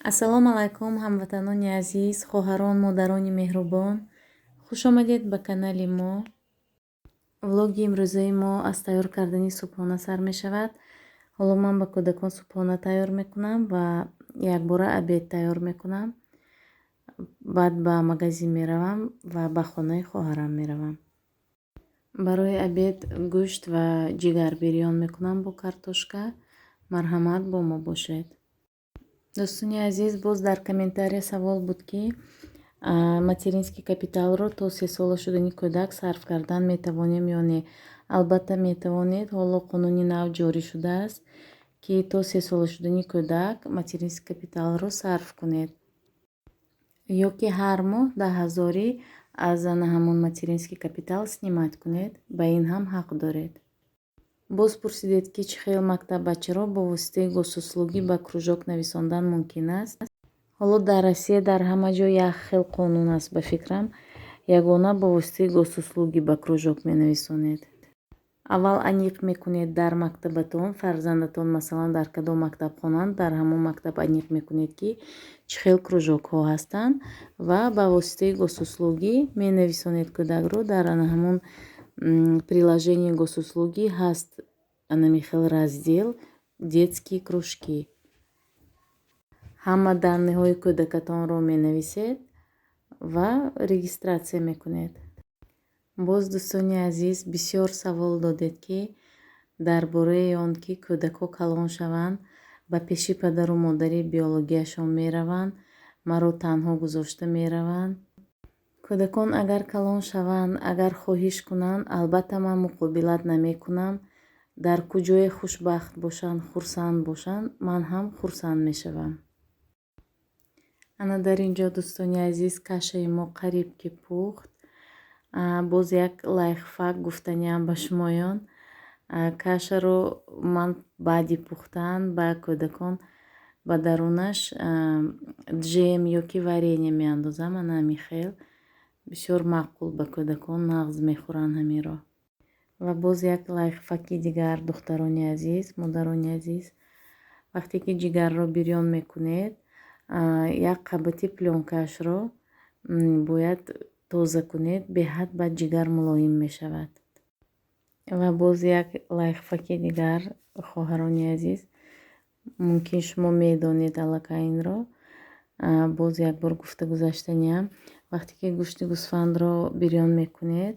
Ассалому алайкум, ҳамватанони азиз, хоҳарон, модарони меҳрубон. Хуш омадед ба канали мо. Влоги имрӯзаи мо аз тайёр кардани субҳона сар мешавад. Ҳоло ман ба кӯдакон субҳона тайёр мекунам ва якбора обед тайёр мекунам. Баъд ба магазин меравам ва ба хонаи хоҳарам меравам. Барои обед гӯшт ва ҷигар бирён мекунам бо картошка. Марҳамат, бо мо бошед. Дӯстони азиз, боз дар комментария савол буд, ки материнский капиталро то 3 сола шудани кӯдак сарф кардан метавонем ё не? Албатта, метавонед. Ҳоло қонуни нав ҷорӣ шудааст, ки то 3 сола шудани кӯдак материнский капиталро сарф кунед ё ки ҳар моҳ 10 ҳазорӣ аз ана ҳамон материнский капитал снимать кунед. Ба ин ҳам ҳақ доред. Боз пурсидед, ки чӣ хел мактаббачаро бо воситаи Госуслуги ба кружок нависондан мумкин аст. Ҳоло дар Россия дар ҳама ҷо як хел қонун аст, ба фикрам. Ягона бо воситаи Госуслуги ба кружок менависонед. Аввал аниқ мекунед дар мактабатон фарзандатон, масалан, дар кадом мактаб хонанд, дар ҳамон мактаб аниқ мекунед, ки чӣ хел кружокҳо ҳастанд, ва ба воситаи Госуслуги менависонед кӯдакро. Дар ана ҳамон приложение Госуслуги ҳаст анами хел раздел «Детские кружки». Ҳама данныеҳои кӯдакатонро менависед ва регистрация мекунед. Боз, дӯстони азиз, бисёр савол додед, ки дар бораи он ки кӯдакҳо калон шаванд, ба пеши падару модари биологияшон мераванд, маро танҳо гузошта мераванд. Кӯдакон агар калон шаванд, агар хоҳиш кунанд, албатта, ман муқобилат намекунам. Дар куҷое хушбахт бошанд, хурсанд бошанд, ман ҳам хурсанд мешавам. Ана дар ин ҷо, дӯстони азиз, кашаи мо қариб ки пухт. Боз як лайфхак гуфтаниам ба шумоён. Кашаро ман баъди пухтан ба кӯдакон ба дарунаш ҷем ё ки варенье меандозам. Ана ҳамин хел бисёр маъқул ба кӯдакон, нағз мехӯранд ҳаминро. Ва боз як лайфхаки дигар, духтарони азиз, модарони азиз: вақте ки ҷигарро бирён мекунед, як қабати плёнкаашро бояд тоза кунед. Беҳад баъд ҷигар мулоим мешавад. Ва боз як лайфхаки дигар, хоҳарони азиз, мумкин шумо медонед аллакай инро, боз як бор гуфта гузаштаниам: вақте ки гӯшти гӯсфандро бирён мекунед,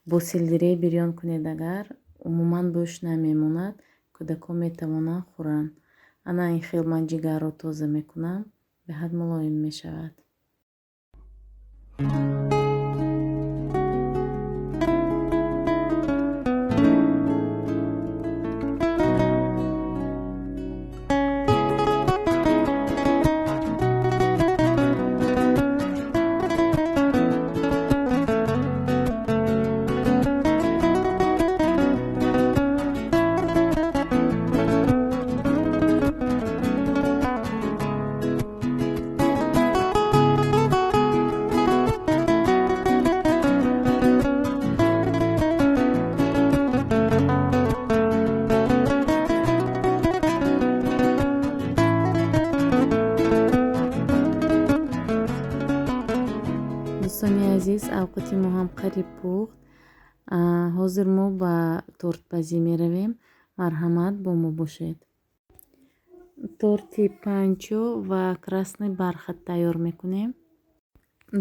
бо селдерей бирён кунед агар, умуман бӯш намемонад, кӯдакон метавонанд хӯранд. Ана ин хел ман ҷигарро тоза мекунам, беҳад мулоим мешавад. Дӯстони азиз, авқоти мо ҳам қариб пухт. Ҳозир мо ба тортпазӣ меравем. Марҳамат, бо мо бошед. Торти панчо ва красный бархат тайёр мекунем.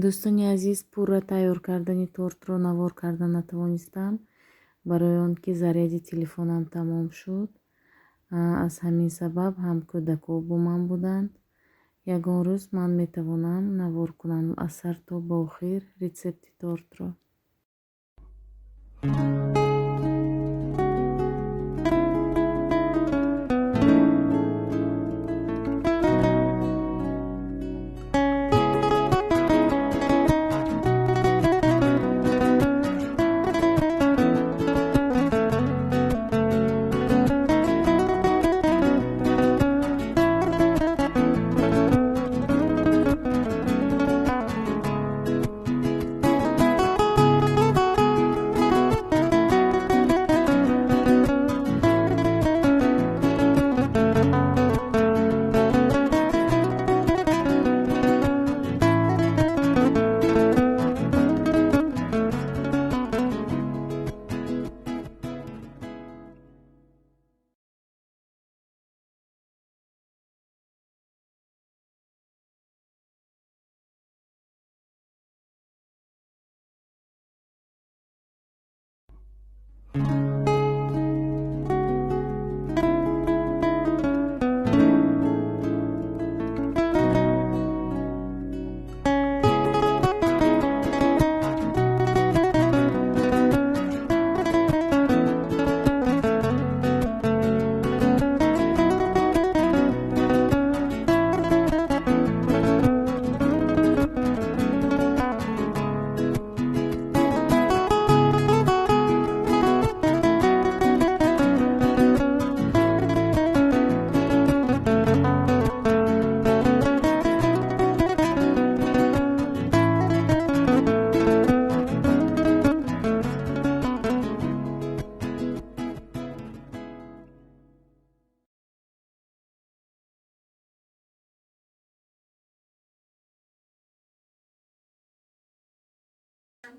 Дӯстони азиз, пурра тайёр кардани тортро навор карда натавонистам, барои он ки заряди телефонам тамом шуд. Аз ҳамин сабаб ҳам кӯдакҳо бо ман буданд. Ягон рӯз ман метавонам навор кунам аз сар то ба охир рецепти тортро.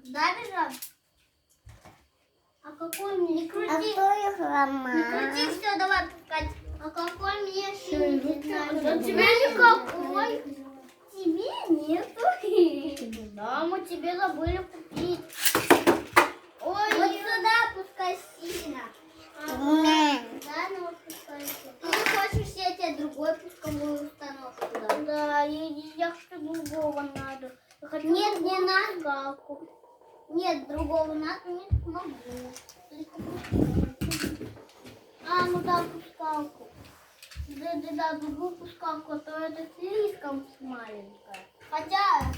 Да, бежал? А какой мне? Не крути. А кто их ломал? Не крути, все, давай пускать. А какой мне шинник? Тебе никакой. Тебе нету. Да, мы тебе забыли купить. Ой, вот сюда пускай сильно. Да, ну вот пускай. Ты хочешь, я тебе другой пусковую установку дам? Да, я хочу другого надо. Нет, не надо. Галку. Нет, другого надо, не могу. А, ну да, пускалку. Да, другую пускалку, а то это слишком маленькая. Хотя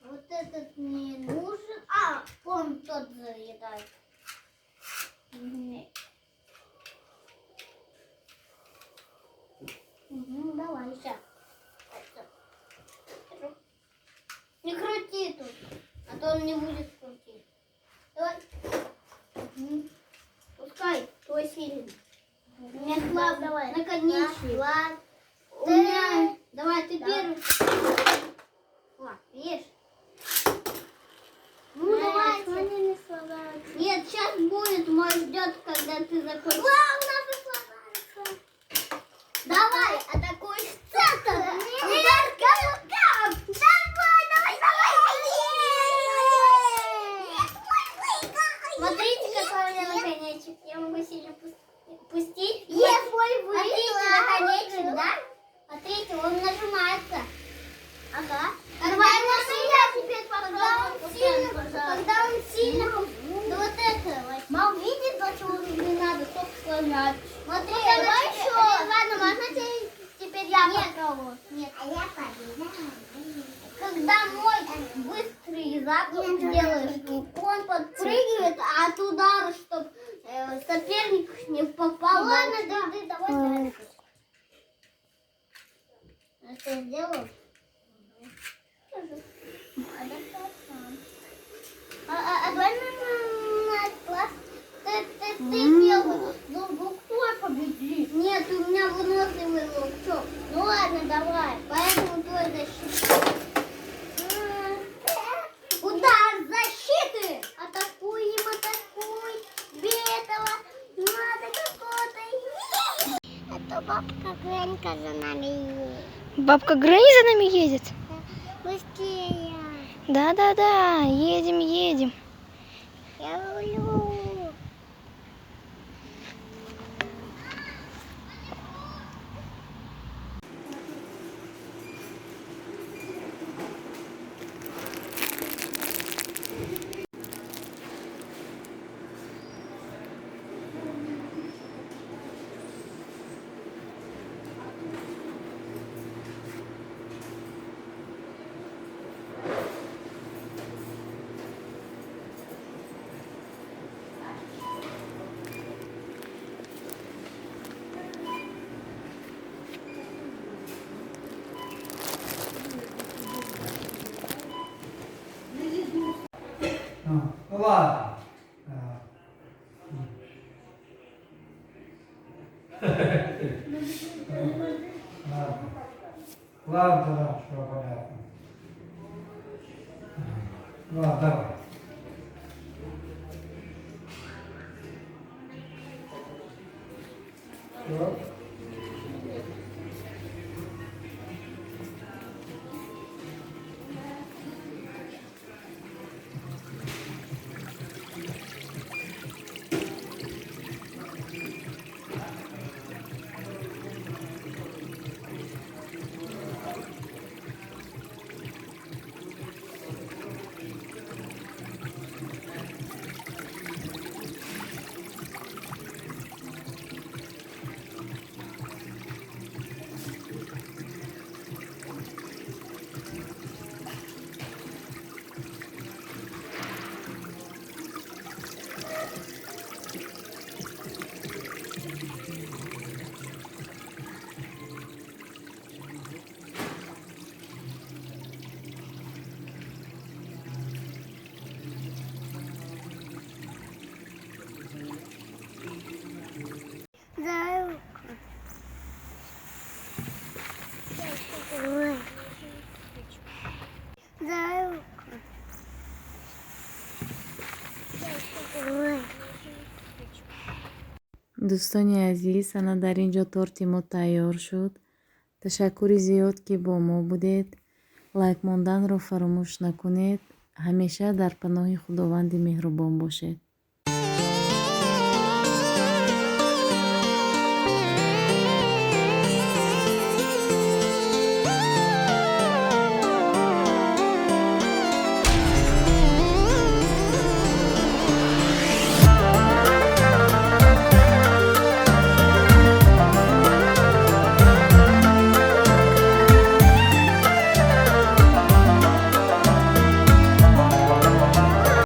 вот этот не нужен. А, он тот заедает. Угу, давай, сейчас. Не крути тут, а то он не будет крутить. Давай. Угу. Пускай, твой сильный. У меня слабый. Давай. Наконечник. Два, у меня... Давай, ты первый. О, видишь? Ну, давай. Нет, сейчас будет, мой ждет, когда ты закончишь. Вау, у нас сломается. Давай, атакуй центр. Удар каблуком. Давай, давай, давай. Смотрите, какой у меня наконечник. Я могу сильно пустить. Смотрите, наконечник, да? Смотрите, он нажимается. Ага. Когда он сильно, да вот это. Мам, видит, почему не надо столько склонять. Смотри, давай еще. Ладно, можно теперь я попробую? Нет. А я победила. Когда мой быстрый запуск делаешь, он подпрыгивает от удара, чтобы соперник не попал. Ладно, да, давай дальше. Я что сделаю? А давай на класс. Ты первый. Ну, кто победит? Нет, у меня выносливый лучок. Ну ладно, давай. Поэтому твой защита. Удар защиты! Атакуем, атакуй! Бей этого! Надо какого-то! А то бабка Гренька за нами едет. Бабка Гренни за нами едет? Быстрее! Да-да-да, едем, едем. Я люблю. Ну ладно. Ладно. Ладно, да, все понятно. Ладно, давай. Все. Дӯстони азиз, ана дар ин ҷо торти мо тайёр шуд. Ташаккури зиёд, ки бо мо будед. Лайк монданро фаромӯш накунед. Ҳамеша дар паноҳи Худованди меҳрубон бошед.